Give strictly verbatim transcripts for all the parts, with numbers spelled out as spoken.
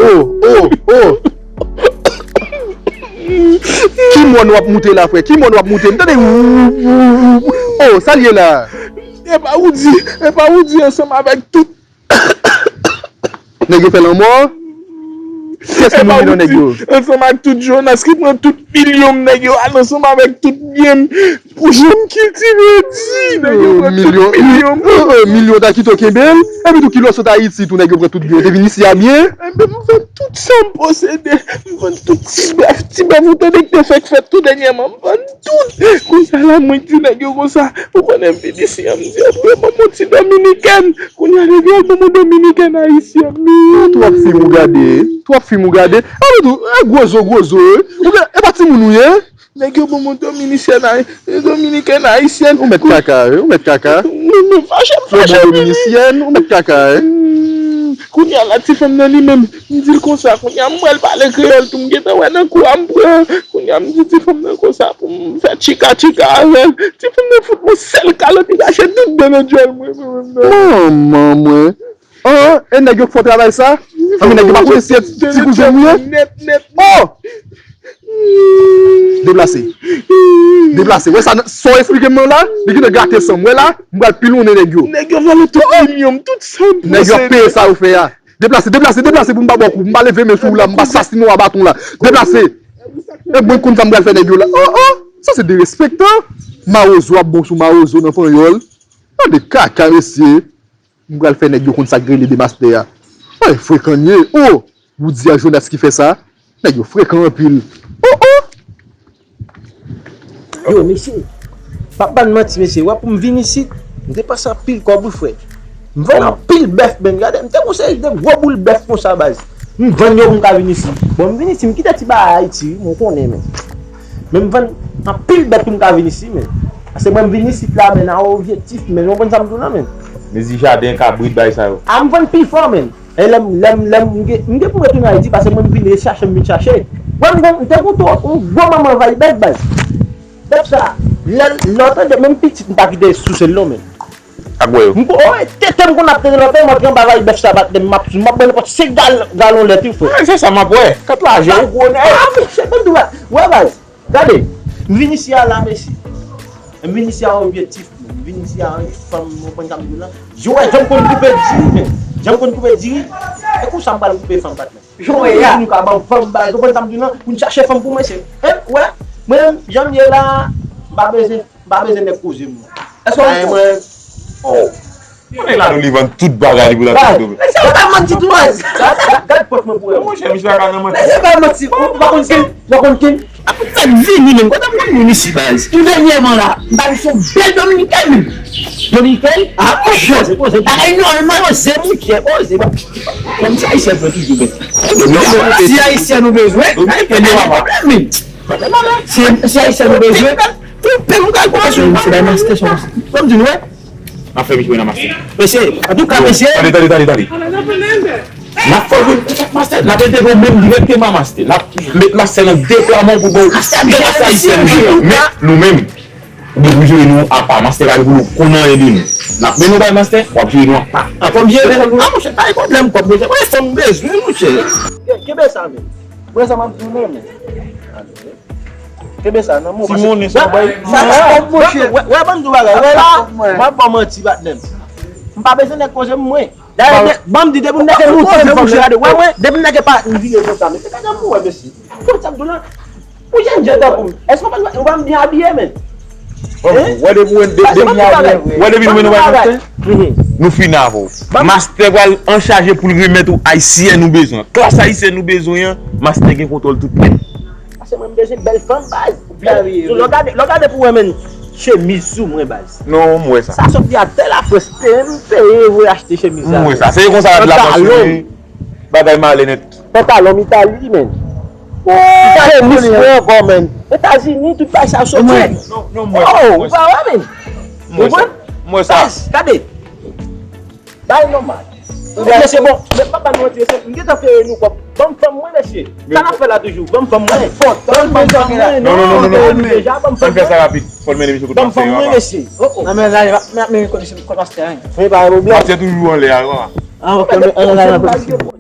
Oh, oh, oh. Ki mòn w ap moute la, frè? Ki mòn w ap moute? M tande wou, wou, wou. Oh, sa l ye la? Epa Woody, epa Woody ansanm avèk tout Nèg yo fè lanmò? Kiyès ki mouri nan nèg yo? Ansanm ak tout Jonas ki pran tout milyon m, nèg yo al ansanm avèk tout byen m pou jan m kiltive di. Nèg yo pran tout milyon m. Milyon ta kite w kenbe l. Epi tou kilò sot Ayiti tou nèg yo pran tout byen. Ou te vin isi a byen? Enben m vann tout sa m posede. M vann tout ti bèf, ti bèf ou tande ki te fèk fèt tou dènyèman. M vann tout. Konsa la mwen di nèg yo konsa. Ou konnen m vin isi a m di yo pou yo ban m yon ti dominikèn. Kounye a nèg yo al ban m yon dominikèn ayisyèn. Twòp fim ou gade. Twòp fim ou gade. Api tou, e gwo zo, gwo zo, wi. Ou gen, e pa timoun ou ye? Nèg yo ban m yon dominisyèn, ayi- yon dominikèn ayisyèn. Ou mèt kaka, wi. Ou mèt kaka. Mwen, mwen fache, m fache. Yon bon dominisyèn, ou mèt kaka, wi. Kounye a la, ti fanm nan li menm, m di l konsa, kounye a m pral pale kreyòl tou, m gentan wè nan kou a m pran. Kounye a m di ti fanm nan konsa pou m fè tchika tchika avè l. Ti fanm nan fout m yon sèl kalòt, li rache tout dan nan djòl mwen, mwen menm nan. Manman mwen. An, e nèg yo k fè w travay sa? Anben nèg yo pa konnen si se ti kouzen m ye? Nèt, nèt. Oh! Deplase. Deplase. Wè sa, sa w eksplike m nan la? Li gentan gate san m. Wè la, m pral pilonnen nèg yo. Nèg yo vòlè tout milyon m, tout sa m posede. Nèg yo ap peye sa yo fè a. Deplase, deplase, deplase pou m pa ba w kou. M pa leve men sou ou la, m pa sasinen w a baton la. Deplase. E mwen konn sa m pral fè nèg yo la. Oh, oh! Sa se derespektan. Mawozo ap bon sou mawozo nan panyòl. Tande kaka, mesye. M pral fè nèg yo konn sa k rele de mastè a. Ay, frekan l ye. Oh! Woody a Jonas ki fè sa. Nèg yo frekan anpil. Oh, oh! Yo, mesye. Pa ban manti, mesye. Wè pou m vin isit, m depanse anpil kòb, wi, frè. M vann anpil bèf, menm. Gade, m te gon seri de gwo boul bèf konsa, baz. M vann yo pou m ka vin isit. Bon, m vin isit, m kite ti bagay Ayiti, wi, men w konnen, men. Men m vann anpil bèt pou m ka vin isit, men. Paske mwen m vin isit la, men, nan objektif, men, w konprann sa m di w la, men. Mezi jaden, kabrit, bagay sa yo. A, m vann pi fò, men. E lè m, lè m, lè m, m gen, m gen pou retounen Ayiti, paske mwen m vin rechache, m vin chache. Mwen m gon, m te gon twò, yon gwo manman vay bèt, baz. Bèt sa, lè, lè w tande, menm pitit m pa kite souse l non, men. Ak bwè yo. M ko-, oh, tete m konn ap tete lòt, mwen pran bagay bèf sa bat, m ap, m ap ban nenpòt senk gal-, galon lèt, wi, frè. Wi, se sa m ap wè. Kat lajan ou gwo nèg. A, mesye, ban m di w, wè, baz. Gade, m vin isi a la, mesye. M vin isi a objektif, m vin isi a fanm, ou konn sa m di w la. Yo wè, jan m konn koupe diri, men. Jan m konn koupe diri, e konsa m pral koupe fanm, patnè. Jan w wè a. Pou nou ka ban fanm bagay, ou konprann sa m di w lan, pou n chache fanm pou mwen, se, e, wè, mwen menm, jan m ye la, m pa bezwen, m pa bezwen nèg koze m non. Èske w konprann mwen? Oh. Yon nèg la nou li vann tout bagay li pou l al fè domi. Mesye, ou pa manti tou, baz. Gad, gad pòt mwen pou wè. Monchè, misye pa ka nan manti. Mesye, pa manti. Ou pa konn ken, ou pa konn ken. Akout sa k vini menm, kote m konn moun isi, baz. Tou dènyèman la, m pa vin se yon bèl dominikèn menm. Dominikèn? A, monchè. Bagay nòmal, poze, monchè, poze. Kòm si ayisyen vle toujou bèl. Si ayisyen nou bezwen, pa gen pwoblèm, men. Si, si ayisyen nou bezwen, koupe m kay koupe sou misye bay mastè sa. Kòm di nou, wè. M ap fè misye nan mastè. Mesye, antouka, mesye. Tande, tande, tande, tande. N ap fè w jwenn kontak mastè. N ap entèvyou menm dirèkteman mastè. N ap met mastè nan deplwaman pou ba w. Mastè ap jere misye. Men nou menm, ou bezwen jere nou apa. Mastè pa gen pou nou konn anyen de nou. N ap men nou bay mastè, w ap jere nou apa. An konbyen? A, monchè, pa gen pwoblèm kòb, monchè. Mwen, sa m bezwen, monchè. Kenbe sa, men. Mwen, sa m ap di w, non, men. Kenbe sa nan men w. Ti monnen sa w bay. Sa, sa, monchè. Wè, wè, ban m di w bagay. Wè la, m ap ba w manti, patnè m. M pa bezwen nèg koze m, mwen. Dayè, ban m di, depi m nèg moute, monchè, gade, wè, wè, depi m nèg pa vire konsa, men se gade m, wè, mesye. Konn sa m di w lan. Pou jèn jan tankou m. Èske w pa, w pa m byen abiye, men? Wè depi w, wè depi nou wè nou bay mastè, nou fini avè w. Mastè pral anchaje pou l remèt ou ayisyen nou bezwen. Klas ayisyen nou bezwen an, mastè gen kontwòl tout nèt. Paske mwen m bezwen bèl fanm, baz. Lè w gade, lè w gade pou wè, men, chemiz sou mwen, baz. Non, m wè sa. Sa soti atè Lafrans, peye m peye voye achte chemiz la. M wè sa. Se konsa rad Lafrans, wi. Bagay male nèt. Pantalon m Itali, men. Itali, chemiz mwen ankò, men. Etazini, tout bagay sa soti. Non, non, m wè sa. Oh, ou pa wè, men. M wè sa. Ou konprann? M wè sa. Baz, gade. Bay nòmal. Mesye, bon, men papa nou antre, se m gentan peye nou kòb. Ban m fanm mwen, mesye. Sa n ap fè la toujou? Ban m fanm mwen. Ban m fanm mwen. Non, non, non, non, non. Deja, ban m fanm mwen. Ann fè sa rapid. Fò l mennen misye kote pastè a. Ban m fanm mwen, mesye. Oh, oh. Non, men la, men, men, kote pastè a. Wi, pa gen pwoblèm. Pastè toujou anlè a, wi. Ah, ok, men, ann, ann, ann.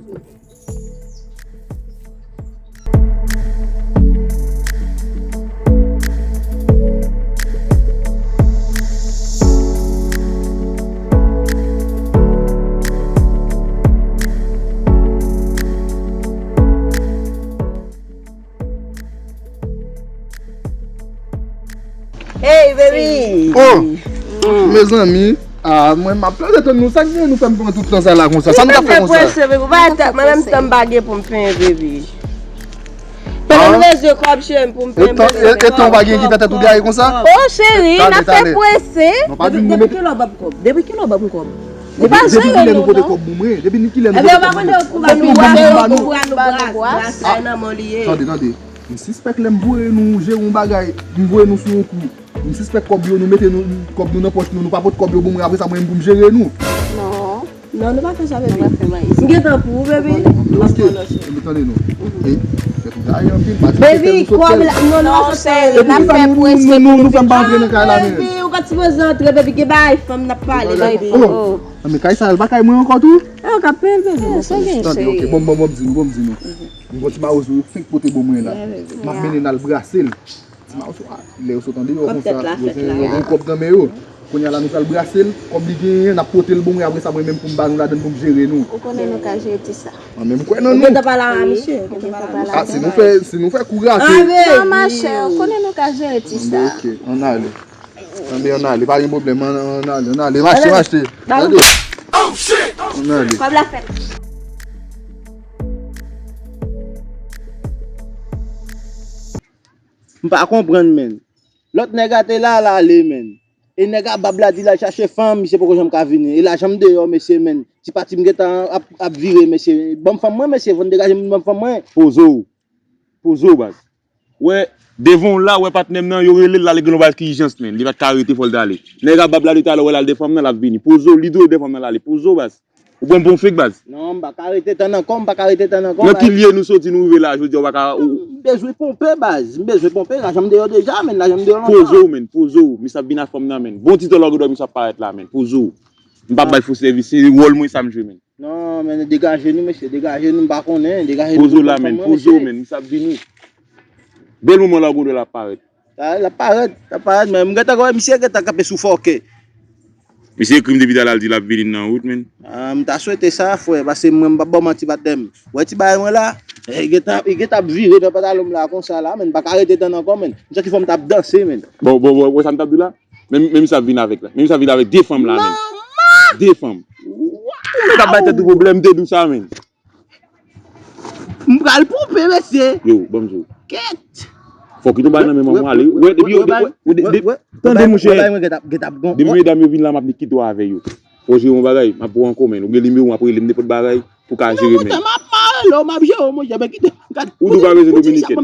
Hey, baby! Oh! Mezanmi, ah, mwen m ap plede tann nou. Sa k gen nou fè m pran tout tan sa la konsa? Sa nou t ap fè konsa? Mwen menm tann bagay pou m penyen, baby. Fè m bezwen kòb, cheri, pou m penyen. Etan w pa gen ki fè tèt ou gaye konsa? Oh, cheri, n ap fè prese. Depi kilè w ban m kòb? Depi kilè w ban m kòb? Ou pa jere nou, non. Depi kilè nou pote kòb pou mwen? Depi kilè nou pote kòb pou mwen? Ebyen, ou pa konn yo kou ban nou bwa, yo kou ban nou bwa. Bwa sa nan men li ye. Tande, tande. M sispèk lè m voye nou jere yon bagay, m voye nou sou yon kou. M sispèk kòb yo, nou mete nou, kòb nou nan pòch nou, nou pa pot kòb yo ban mwen, apre sa mwen menm pou m jere nou. Non. Non, nou pa fè sa, baby. M gentan pou ou, baby. Ok, ebyen tande non. E, fè tout gaye anpil, pa di nou fè nou sot sèl. Baby, kòb la, non, non, sèl. Epi ki sa nou, nou, nou, nou fè m pa antre nan kay la, men. Baby, ou pa t sipoze antre, baby, gen bagay fanm n ap pale, baby. Oh, men kay sa, l pa kay mwen ankò tou? E, ou ka peye l, baby. Tande, ok, bon, bon, bon, m di nou, bon, m di nou. M gon ti mawozo yo fenk pote ban mwen la. M ap mennen n al brase l. Ti mawozo a, lè yo sot andeyò konsa, yo gen, yo gen kòb nan men yo. Kounye a la nou pral brase l, kòb li genyen, n ap pote l ban mwen, apre sa mwen menm pou m ba nou ladann pou m jere nou. Ou konnen nou ka jere ti sa. Mwen menm m kwè nan nou. Ou gentan pale a misye, ou gentan pale a misye. Ah, si nou fè, si nou fè kou rate. Non, machè, ou konnen nou ka jere ti sa. Ok, ann ale. Ann ale, pa gen pwoblèm, ann, ann ale, ann ale, mache, mache. Gade. Ann ale. Kòb la fèt. M pa konprann, menn. Lòt nèg la te la, l ale, menn. E nèg a bab la di l al chache fanm, misye poko janm ka vini. E lajan m deyò, mesye, menn. Ti pati m gentan ap, ap vire, mesye. Ban m fanm mwen, mesye, fò n degaje m, ban m fanm mwen. Poze w. Poze w, baz. Wè, devan w la, wè patnè m nan, yo rele l, l ale gen yon bagay ki ijans, menn. Li pa t ka rete, fò l t ale. Nèg a bab la, li t ale, wè l al de fanm nan, l ap vini. Poze w, li dwe de fanm nan, l ale. Poze w, baz. Ou pran bon fake, baz. Non, m pa ka rete tann ankò, m pa ka rete tann ankò, baz. Nan ki lye nou soti, nou rive la, jodi a, ou pa ka, ou... M bezwen ponpe, baz. M bezwen ponpe, lajan m deyò deja, menn, lajan m deyò lontan. Poze w, menn, poze w. Misye ap vin ak fanm nan, menn. Bon ti tan lè w dòmi, misye ap parèt la, menn. Poze w. M p ap bay fo sèvis, se wòl mwen sa m jwe, menn. Non, men degaje nou, mesye, degaje nou, m pa konnen, degaje nou. Poze w la, menn, poze w, menn, misye ap vini. Bèl moman la, w ap parèt. L ap parèt, l ap parèt, men m gentan wè misye gentan kanpe sou fòkè. Misye ekri m depi talè, l di l ap vini nan wout, menn. Ah, m ta swete sa, frè, paske mwen, m p ap ba w manti, patnè m. Wè ti bagay mwen la, e gentan, e gentan ap vire nan pantalon m la konsa la, menn, m pa ka rete tann ankò, menn. M santi fò m t ap danse, menn. Bon, bon, bon, wè sa m t ap di w la? Men, men misye ap vin avèk la. Men misye ap vin avèk de fanm la, menn. Manman! De fanm. Ou t ap bay tèt ou pwoblèm, m te di w sa, menn. M pral ponpe, mesye. Yo, ban m di w. Kèt. Fò w kite yon bagay nan men manman w ale. Wè, depi yo, wè, wè, tande, monchè. Depi medam yo vin la, m ap kite w avè yo. Fò w jere yon bagay, m ap pran kò, menn. Ou gen nimewo m, w ap rele m nenpòt bagay pou w ka jere, menn. Monchè, m ap mare lè w m ap jere w, monchè, men kite m gad. Ou di w pa bezwen dominikèn.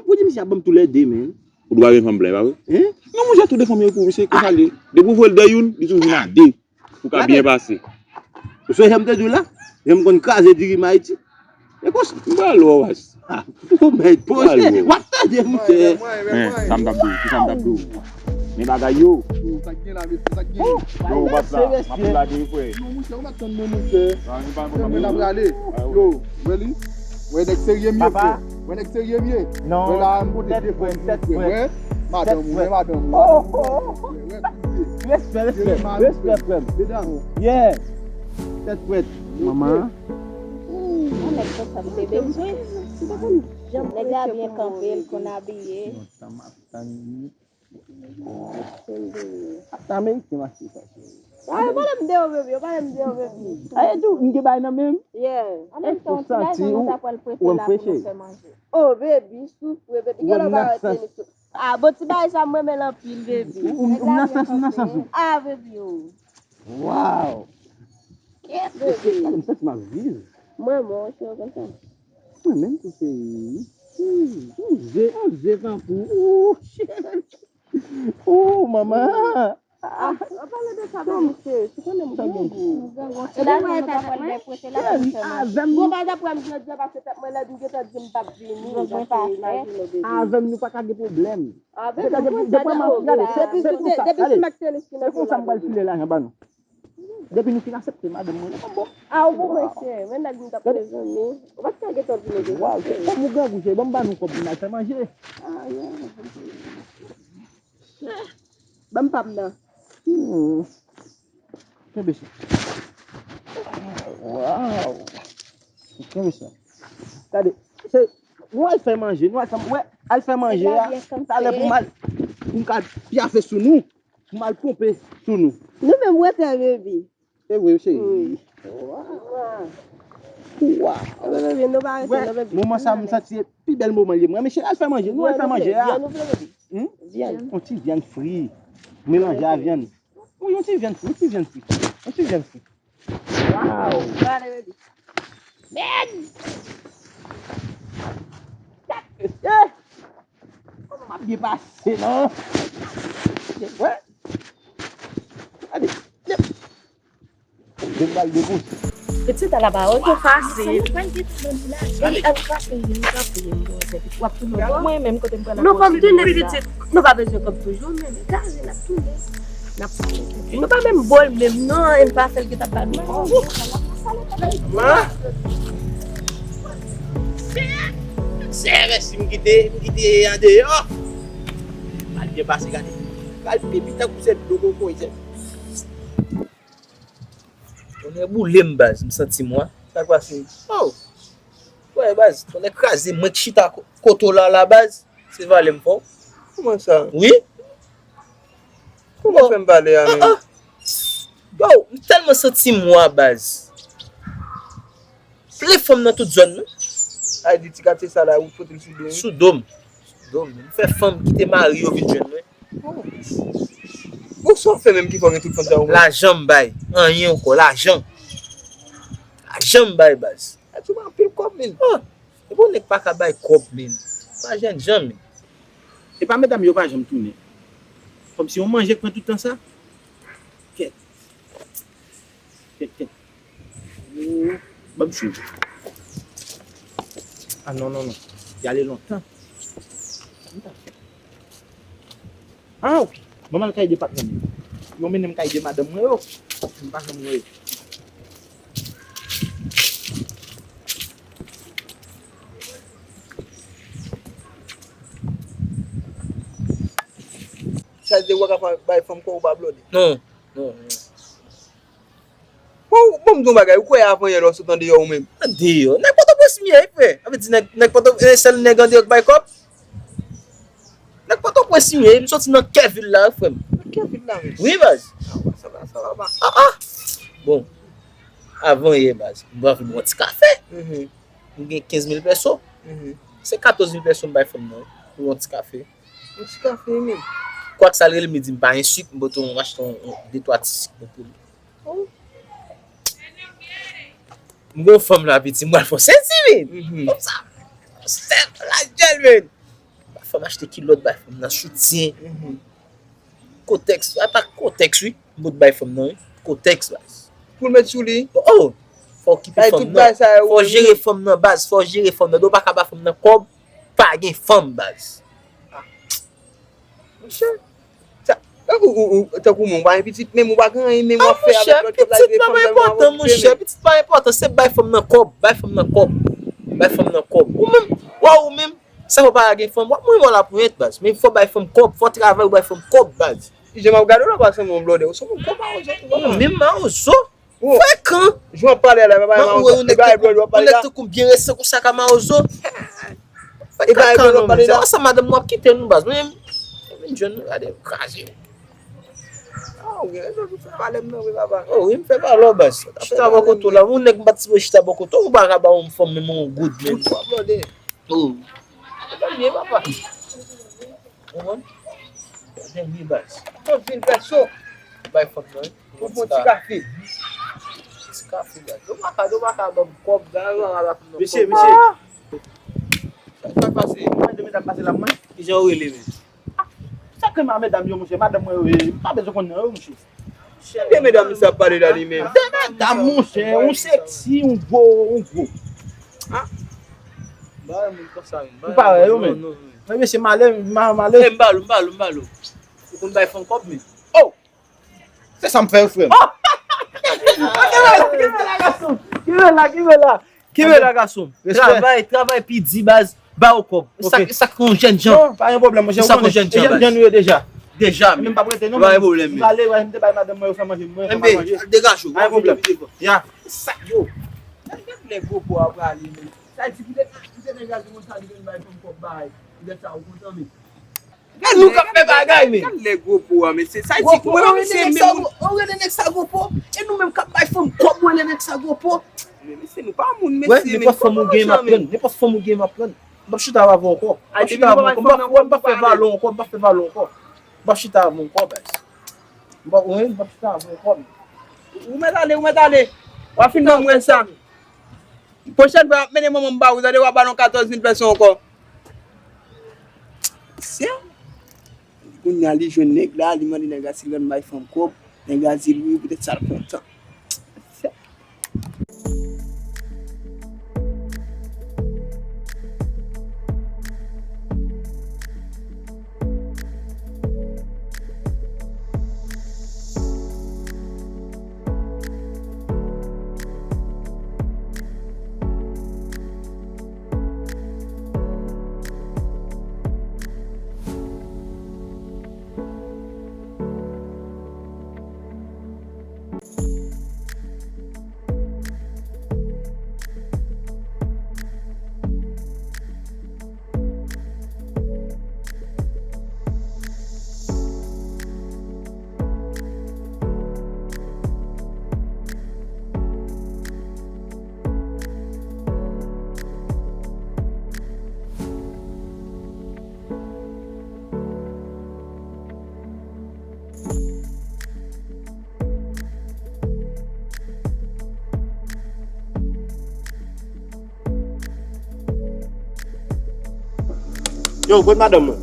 Pou di misye ap ban m toulède, menn. Ou dwe gen fanm blan, pa vre? Hein? Non, monchè, tou de fanm yo pou misye, konsa l ye. Depi w voye l dèyè youn, li toujou vin a de. Pou ka byen pase. Ou sonje jan m te di w la? Jan m konn kraze diri m Ayiti. E konsa. M pral wè w, baz. Ah, ou mèt poze. W ap tande, monchè. Men, sa m t ap di w, ki sa m t ap di w? Men bagay yo. Sa k gen la, mesye, sa k gen? Yo, baz la, m ap lage wi, frè. Non, monchè, ou mèt tann mwen, monchè. Nan, li pa yon pwoblèm. Mwen la prale. Yo, wè li? Wè nèg serye m ye, frè. Wè nèg serye m ye. Non. Wè la, m pote de fanm pou frè. Wè madanm ou, wè madanm ou. Oh, oh, oh. Wè kote. Respè, respè, respè, frè m. Medam. Yeah. Tèt frèt. Manman. Ooh, nèg konsa m te bezwen. Nèg la byen kanpe, l konn abiye. Ap tann ameriken mache sa, cheri. Ah, yo pale m de yo, baby, yo pale m de yo, baby. Aye, tou, m gen bagay nan men m. Yeah. An menm tan, ti bagay sa, nou ta pral prete la pou nou fè manje. Oh, baby, soufle, baby. Gen lè w pa wè tenis ou. Ah, bon, ti bagay sa, m renmen l anpil, baby. Ou, ou, ou nan sans, ou nan sans ou. Ah, baby, oh. Wow. Yes, baby. Gade, m santi m ap viv. Mwen, mwen, cheri, konn sa. Mwen menm tou, cheri. Hmm, yon je, yon je tankou. Ooh, cheri. Ooh, manman. Ah, an palan de sa, non, mesye, si konnen m grangou. Epi mwen e pa tèt mwen. Cheri, avè m. Bon, pa daprè m jodi a, paske tèt mwen lèd, m gentan di m p ap vini. Ou pa imajine w, bebe. Avè m, nou pa ka gen pwoblèm. Ah, bebe, depi, depi m ap gade, se, se konsa, gade, se konsa m pral file lajan ba nou. Depi nou fin aksepte madanm mwen, nou bon. Ah, ou bon, mesye, men nèg m t ap mezanmi. Ou pa t ka gentan vini deja. Waw, se kòm ou grangou, cheri, ban m ba nou kòb, nou al fè manje. Ah, yeah. Ban m pa m nan. Hmm. Kenbe sa. Waw. Kenbe sa. Gade, se, nou al fè manje, nou al fè, wè, al fè manje a. Talè pou m al, pou m ka pyafe sou nou, pou m al ponpe sou nou. Nou menm wè tè, baby. Se vre, cheri. Wi. Waw. Waw. Ebyen, baby, nou pa rete, non, baby. Moman sa, m santi se pi bèl moman li ye. Mwen, mesye, al fè manje. Nou al fè manje a. Vyann ou vle, baby? Hmm? Vyann. Yon ti vyann fri. Melanje a vyann. Wi, yon ti vyann fri, yon ti vyann fri. Yon ti vyann fri. Waw. Gade, baby. Men! Mesye! Kòman m ap byen pase, non? Wè. Gade. Yo pral debouche. Pitit, ala ba, oto fasil. Epi al kafe, vin kafe, w ap tounen bò mwen menm kote m pral. Nou kòm tounen, pitit. Nou pa bezwen kòb toujou, men gade, n ap tounen. N ap tounen. Nou pa menm bòl menm, non, e m pa fè l gentan ba nou. Ma! Se, se, si m kite, m kite andeyò. Al byen pase, gade. Al pipi tankou se dlo kokoye. Tonnè boule m, baz, m santi m, wi. Sa k pase? Oh! Wè, baz, tonnè kraze, mwen k chita ko-, kote w la, la, baz. Se vale m fè w. Kòman sa? Wi. Kòman w fè m pale a menm? Ah, ah. Yo, m tèlman santi m, wi, baz. Plen fanm nan tout zòn nan. Ay, di ti katye sa la, ou pote l sou do m. Sou do m. Sou do m. M fè fanm kite mari yo vin jwenn mwen. Oh. Bon, sa w fè menm ki fè w gen tout fanm sa yo? Lajan m bay. Anyen ankò, lajan. Lajan m bay, baz. Sa di w anpil kòb, men. Ah, e bon nèg pa ka bay kòb, men. Pa jèn jan, men. E pa medam yo pa janm tounen. Kòmsi yon manje k pran tout tan sa. Kèt. Kèt, kèt. Ban m swiv. Ah, non, non, non. Y ale lontan. Sa m ta fè? Ah, ok. Ban m al kay de patnè m yo. Yo mennen m kay de madanm mwen yo. M pa janm wè yo. Sa vle di w pa ka bay fanm kòb ou pa blòde? Non, non, non. Bon, bon, m di w yon bagay, ou kwè avan yè lè w sot andeyò ou menm? Andeyò? Nèg Pòtoprens m ye, wi, frè. Sa vle di nèg, nèg Pòto-, e sèl nèg andeyò k bay kòb? Nèg Pòtoprens m ye, m soti nan kè vil la, wi, frè m. Nan kè vil la menm? Wi, baz. Ah, wè, sa va, sa va, va. Ah, ah. Bon, avan yè, baz, m pral vin yon ti kafe. Mhm. M gen kenz mil pèso. Mhm. Se katòz mil pèso m bay fanm nan, wi, pou yon ti kafe. Yon ti kafe, wi, menm. Kwak sa l rele m, li di m pa gen sik, m pote yon, m achte yon, yon, de twa ti sik mwen pou li. Oh. M gon fanm la, piti, m pral fè w sezi, men. Mhm. Fanm sa, sèl la jèl, men. Bay fanm achte kilòt, bay fanm nan soutyen. Mhm. Kotèks, a pa kotèks, wi. M pot bay fanm nan, wi. Kotèks, baz. Pou l met sou li? Oh! Fò w okipe fanm nan. Fò w jere fanm nan, baz. Fò w jere fanm nan. Ou pa ka ba fanm nan kòb, pa gen fanm, baz. Monchè, sa, tankou ou, ou, tankou mwen, ou pa gen pitit, menm ou pa gen anyen, menm w ap fè avèk lòt kòb la, pitit la pa enpòtan, monchè, pitit pa enpòtan, se bay fanm nan kòb, bay fanm nan kòb, bay fanm nan kòb. Ou menm, wè ou menm, sa fò pa gen fanm, w ap mouri mò laponyèt, baz, men fò bay fanm kòb, fò travay ou bay fanm kòb, baz. Jan m ap gade w la, w pa sanble yon blòdè, ou sanble yon gwo mawozo tou, papa. Ou menm mawozo. Frekan. Jan w ap pale a la, papa, e pa e blòdè w ap pale la. Ou nèg tankou m byen resan konsa ka mawozo. Fè kaka non, men. Se konsa madanm nou ap kite nou, baz. Mwen, mwen vin jwenn nou, gade, kraze. Ah, ou gen rezon, ou fè valè m nan vre, papa. Oh, wi, m fè valè w, baz. Chita bò kote w la. Yon nèg m pa t sipoze chita bò kote w, ou pa ka ba yon fanm menm yon goud, menm. Ou blòdè. Oh. Fè m byen, papa. Ou konprann? Dènye baz. Katòz mil pèso. Bay fanm nan, wi. Pou fè yon ti kafe. Ti kafe, baz. Yo pa ka, yo pa ka ban m kòb, baz. Mesye, mesye. Sa k pase? Mwen de medam pase la, mwen. Kijan ou rele, men? Sa Kòman medam yo, monchè, madanm mwen yo ye, m pa bezwen konn non yo, monchè. Chè de medam sa ap pale la li menm. De medam, monchè, yon seksi, yon gwo, yon gwo. Ah. Ba moun konsa menm. Ou pa wè yo menm. Non, non, non. Men mesye, malè, ma-, malè. Eh, m ba l ou, m ba l ou, m ba l ou. Ou konn bay fanm kòb menm. Oh! Se sa m fè yo, frè m. Kenbe la, kenbe la, gason. Kenbe la, kenbe la. Kenbe la, gason. Respè. Travay, travay pi di, baz. Ba yo kòb. Sa, sa k yon jèn jan. Non, pa gen pwoblèm, monchè. Sa k yon jèn jan, baz. Jèn nou ye deja. Deja, men. Menm pa prete, non, pa gen pwoblèm, men. M ale, m te bay madanm mwen, yo fè manje, mwen fè manje. Degaje w. Pa gen pwoblèm. Ya. Sa yo. Gade lè gwo po a prale, men. Sa di poutèt, poutèt nèg la di konsa li vin bay fanm kòb bay. Poutèt sa ou kontan, men. Gade nou k ap fè bagay, men. Gade lè gwo po a, mesye. Sa di, mwen menm se menm moun. Ou rele nèg sa gwo po, e nou menm k ap bay fanm kòb, ou rele nèg sa gwo po. Men mesye, nou pa moun, mesye, men. Nenpòt fanm ou gen, m ap pran. Nenpòt fanm ou gen, m ap pran. M p ap chita avè w ankò. M p ap chita avè w ankò. M p ap, m p ap fè valè w ankò. M p ap fè valè w ankò. M p ap chita avè w ankò, baz. M p ap, wi, m p ap chita avè w ankò. Ou mèt ale, ou mèt ale. W a fin ban mwen sa. Pwochèn fwa, w ap mennen manman m ba ou, tande, w a ba l yon katòz mil pèso ankò. Mesye, kounye a li jwenn nèg la, li mande nèg la si l konn bay fanm kòb. Nèg la di l wi, poutèt sa l kontan. Yo, kot madanm mwen?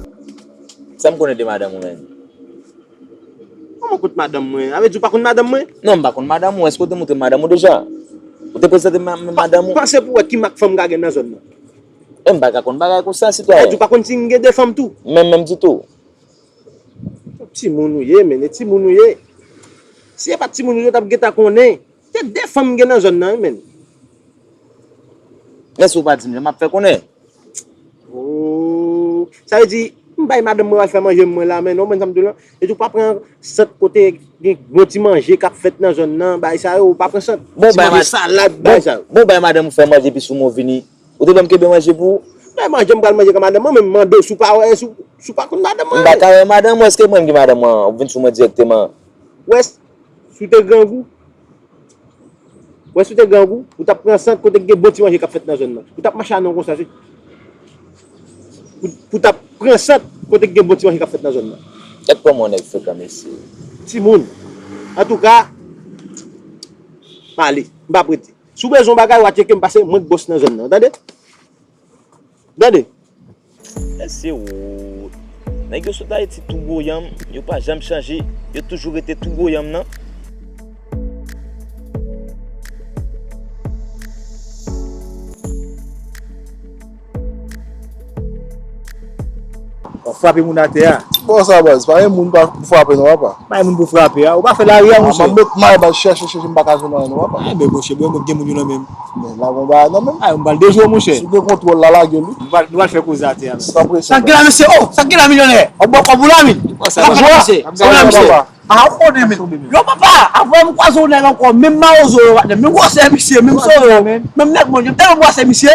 Sa m konnen de madanm ou menm? Kòman kot madanm mwen? Sa vle di ou pa konn madanm mwen? Non, m pa konn madanm ou. Èske ou te montre m madanm ou deja? Ou te prezante m ma-, madanm ou? Panse pou wè ki mak fanm ka gen nan zòn nan. E m pa ka konn bagay konsa, sitwayen. Sa vle di ou pa konn si m gen de fanm tou? Menm, menm ditou. Timoun ou ye, men, e timoun ou ye. Si e pa t timoun ou ye, ou t ap gentan konnen. Se de fanm m gen nan zòn nan, wi, men. Men si w pa di m, jan m ap fè konnen? Oh, sa vle di, m bay madanm mwen al fè manje mwen la, men, non, men sa m di w lan. E tou pa pran sant kote gen bon ti manje k ap fèt nan zòn nan, bay sa yo, ou pa pran sant. Bon, ti manje, salad, bay sa yo. Bon, bay madanm ou fè manje, epi sou men w vini. Ou te ban m kenbe manje pou ou? Men manje m pral manje ak madanm mwen, men m mande w si w pa wè, si w, si w pa konn madanm mwen. M pa ka wè madanm ou, èske mwen ki madanm mwen an? Ou vin sou mwen dirèkteman. Wè, si w te grangou, wè, si w te grangou, ou t ap pran sant kote k gen bon ti manje k ap fèt nan zòn nan. Ou t ap mache a non konsa, wi. Pou, pou w t ap pran sant kote k gen bon ti manje k ap fèt nan zòn nan. Gad kòman yon nèg frekan, mesye. Timoun. Antouka, m ale. M p ap rete. Si w bezwen yon bagay, w a tcheke m, paske mwen k bòs nan zòn nan, tande? Tande? Mesye, woy. Nèg yo sot Ayiti tou gwo yanm, yo pa janm chanje, yo toujou rete tou gwo yanm nan. W ap frape moun atè a. Bon sa baz, pa gen moun pa pou frape non papa. Pa gen moun pou frape a. Ou pa fè lari a, monchè. M ap met may baz, chèche, chèche, m pa ka jwenn anyen non papa. Enben monchè, bon, gen moun yo nan men m. Men la gon bagay nan men m. Ay, m pral dejwe w, monchè. Si w gen kontwòl la, lage l wi. Nou pral, nou pral fè koze atè a, men. San presyon. Sa k gen la, mesye? Oh, sa k gen la, milyonè? W ap bwè kòb ou la, men? Sa k gen la, mesye? Sa k gen la, papa? Ah, ou konnen, men. Yo, papa, avan m kwaze yon nèg ankò, menm mawozo yo, menm gwosè misye, menm sore yo, menm nèg mòn yo, m tèlman bwase misye.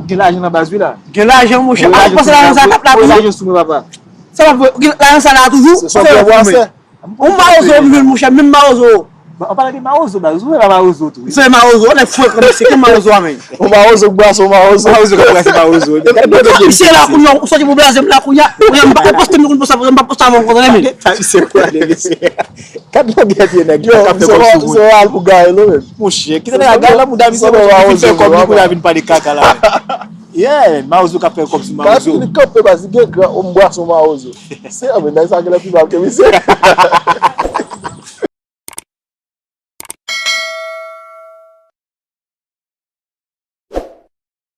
Gen lajan nan baz wi la. Gen lajan, monchè. Ah, ou panse lajan sa t ap la toujou? Lajan sou mwen, papa. Sa p ap vre, gen lajan sa la toujou? Se sòt bwase. Yon mawozo m jwenn, monchè, menm mawozo. An palan de mawozo, baz, ou se pa mawozo tou wi. Se mawozo, nèg frekan, mesye, ki mawozo a, men? Yon mawozo k bwase yon mawozo. Mawozo k bwase mawozo. Misye la kounye a, ou soti pou blaze m la kounye a. Kounye a, m pa poste m konn poste, m pa poste avè w konsa, men. Sa misye kwè de mesye. Gad longè pye nèg yo, misye pa, misye pa al pou gaye non, men. Monchè, kite nèg a gaye la, bouda misye, monchè, ki fin fè kòb li kounye a vin pale kaka la, men. Yeah, Mawozo k ap fè kòb sou Kay Mawozo. Li kanpe baz, li gen gran om bwason Mawozo. Se anmen nèg sa genlè pi mal ke misye.